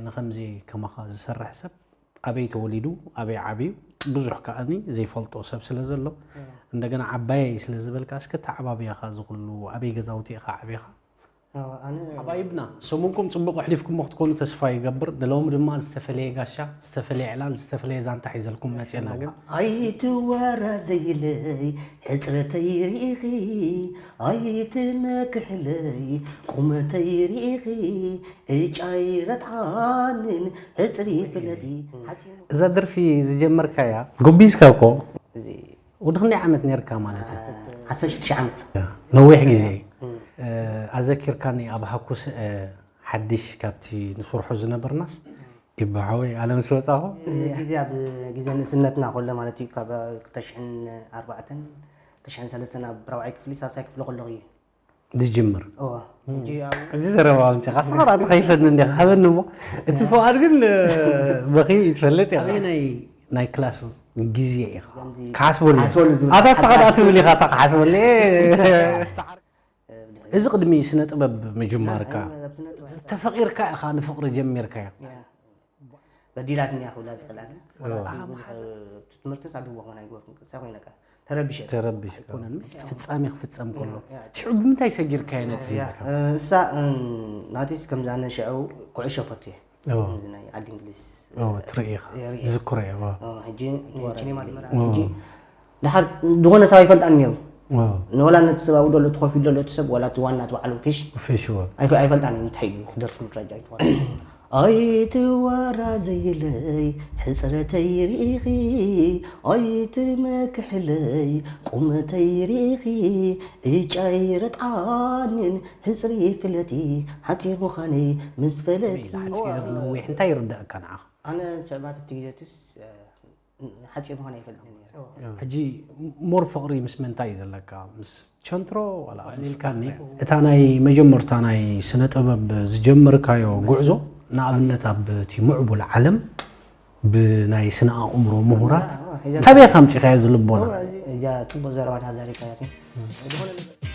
ንኸምዚ ከማኻ ዝሰርሕ ሰብ ኣበይ ተወሊዱ ኣበይ ዓብዩ ብዙሕ ከኣኒ ዘይፈልጦ ሰብ ስለ ዘሎ እንደገና ዓባየይ ስለ ዝበልካ እስከ ተዓባብያኻ ዝኽሉ ኣበይ ገዛውቲ ኢኻ ዓብኻ ሓባይብና ሰሙንኩም ፅቡቅ ኣሕሊፍኩሞ ክትኮኑ ተስፋ ይገብር ንሎም ድማ ዝተፈለየ ጋሻ ዝተፈለየ ዕላል ዝተፈለየ ዛንታ ሒዘልኩም መፅና ግን ኣይትወራዘይለይ ሕፅረተይ ርኢኺ ኣይትመክሕለይ ቁመተይ ርኢኺ ዕጫይ ረትዓንን ሕፅሪ ፍለጢ ሓፂን እዛ ደርፊ ዝጀመርካያ ጎቢዝካ እኮ እዚ ወዲ ክንደይ ዓመት ነርካ ማለት እዩ ዓሰርተ ሽዱሽተ ዓመት ነዊሕ ግዜ ኣዘኪርካኒ ኣብ ሃኩስ ሓድሽ ካብቲ ንስርሖ ዝነበርናስ ይበሓወይ ኣለም ስወፃኹ ግዜ ኣብ ግዜ ንእስነትና ከሎ ማለት እዩ ካብ ክልተ ሽሕን ኣርባዕተን ክልተ ሽሕን ሰለስተን ኣብ ራብዓይ ክፍሊ ሳልሳይ ክፍሊ ከለኹ እዩ ዝጅምር እዋ ሕጂ ኣብ እዚ ዘረባ ኣምፂኻ ስኻራ ትኸይፈኒ እንዲኻ ሃበኒ እሞ እቲ ፍቓድ ግን በኺ ይትፈልጥ ኢኻ ናይ ናይ ክላስ ግዜ ኢኻ ከምዚ ክሓስበሉ ክሓስበሉ ዝብል ኣታ ስኻ ደኣ ትብል ኢኻ እታ ክሓስበሉ እዚ ቅድሚ ስነ ጥበብ ምጅማርካ ኣብ ስነ ጥበብ ተፈቒርካ ኢኻ ንፍቕሪ ጀሚርካዮ ያ። በዲላትኒ እያ ክብላ ዝኽእል ኣነ ብዙሕ ትምህርቲ ሳድዎ ኾን ኣይግበርኩም ቅሳ ኮይነካ ተረቢሸ ተረቢሽ ኣይኮነን ፍጻሜ ክፍጸም ከሎ ሽዑ ብምንታይ ሰጊርካዮ ነቲ ያ፣ እ፣ እሳ እ፣ ናቲስ ከምዛ ነሽዐው ኩዕሾ ፈቱ እየ እዚ ናይ ዓዲ እንግሊዝ ትርኢ ኢኻ ዝዝክሮ እየ እ፣ ሕጂ ቺኔማ ትመራ ሕጂ ድሓር ዝኾነ ሰብ ኣይፈልጣን ነይሩ ንወላ ነቲ ሰብ ኣብኡ ደሎ ትኸፊ ደሎ እቲ ሰብ ዋላ እቲ ዋና እቲ ባዕሉ ፊሽ ፊሽዎ ኣይፈ- ኣይፈልጣን እዩ እንታይ እዩ ክደርፍ ምድራጃ ኣይትዋል ኣይትዋራዘይለይ ሕፅረተይ ርኢኺ ኣይትመክሕለይ ቁመተይ ርኢኺ ዕጫይ ረጥዓንን ሕፅሪ ፍለጢ ሓፂር ምዃነይ ምስ ፈለጢ ሓፂር ነዊሕ እንታይ ይርዳእካ ንዓኻ ኣነ ስዕባት ኣብቲ ግዜትስ ሓፂር ምዃነ ኣይፈልጥን ነይረ ሕጂ ሞር ፍቕሪ ምስ መንታይ እዩ ዘለካ ምስ ቸንትሮ ዋላ ኣመልካኒ እታ ናይ መጀመርታ ናይ ስነ ጥበብ ዝጀመርካዮ ጉዕዞ ንኣብነት ኣብ እቲ ምዕቡል ዓለም ብናይ ስነ ኣእምሮ ምሁራት ካበይ ከምፂኻዮ ዝልቦና እያ ፅቡቅ ዘረባ ተዛሪብካያ